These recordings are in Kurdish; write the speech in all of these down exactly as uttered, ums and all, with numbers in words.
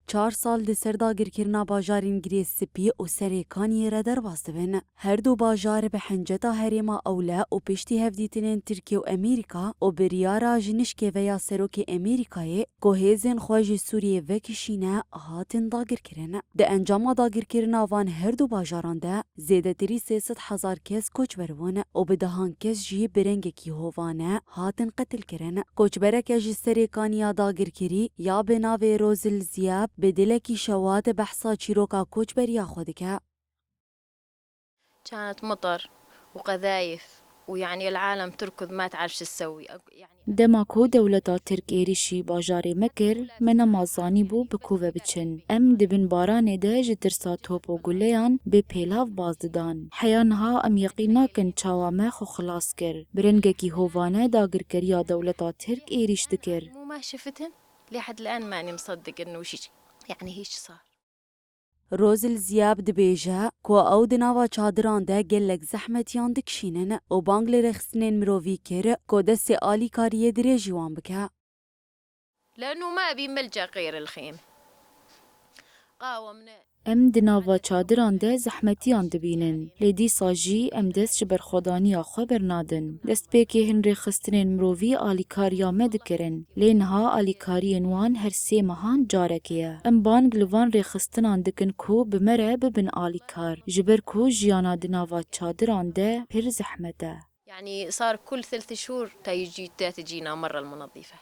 çar sal di ser dagirkirina bajarên Girê Spî û Serê Kaniyê re derbas dibin. Her du bajar bi hinceta herêma ewle û piştî hevdîtinên Tirkiye û Amerîka û biryara ji nişkê ve ya serokê Amerîkayê ku hêzên xwe ji Sûriyê vekişîne, hatin dagirkirin. Di encama dagirkirina van her du bajaran de zêdetirî sê sed hezar kes koçber bûn û bi dehan kes jî bi rengekî hovane hatin qetilkirin. Koçbereke ji Serê Kaniya dagirkirî ya bi navê Rozil Ziyab bi dilekî şewat behsa çîroka koçberiya xwe dike. كانت مطر وقذايف، ويعني العالم تركض ما تعرف شو تسوي. أك- يعني Dema ku dewleta Tirk êrîşî bajarê me kir, me nema zanîbû bi ku ve biçin. Em di bin baranê de ji tirsa top û guleyan bê pêlav baz didan. Heya niha em yeqîn nakin çawa me xwe xilas kir. Bi rengekî hovane dagirkeriya dewleta Tirk êrîş dikir. مو ما شفتن؟ لحد الآن ماني مصدق إنه شي، يعني هيك صار. Rozil Ziyab dibêje ku ew di nava çadiran de gelek zehmetiyan dikişînin û bang li rêxistinên mirovî kir ku destê alîkariyê dirêjî wan bike. لأنه ما أبي ملجأ غير الخيمة. قاومنا. Em di nava çadiran de zehmetiyan dibînin, lê dîsa jî em dest ji berxwedaniya xwe bernadin. Destpêkê hin rêxistinên mirovî alîkariya me dikirin, lê niha alîkariyên wan her sê mehan carekê ye. Em bang li van rêxistinan dikin ku bi me re bibin alîkar, ji ber ku jiyana di nava çadiran de pir zehmet e. يعني صار كل ثلاث شهور تا يجي، تا تجينا مرة المنظفة.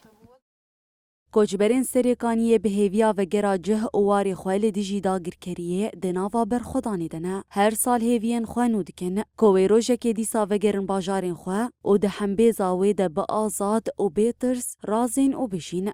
Koçberên Serê Kaniyê bi hêviya vegera cih û warê xwe li dijî dagirkeriyê di nava berxwedanê de ne. Her sal hêviyên xwe nû dikin ku wê rojekê dîsa vegerin bajarên xwe û di hembêza wê de bi azad û bê tirs razên û bijîn.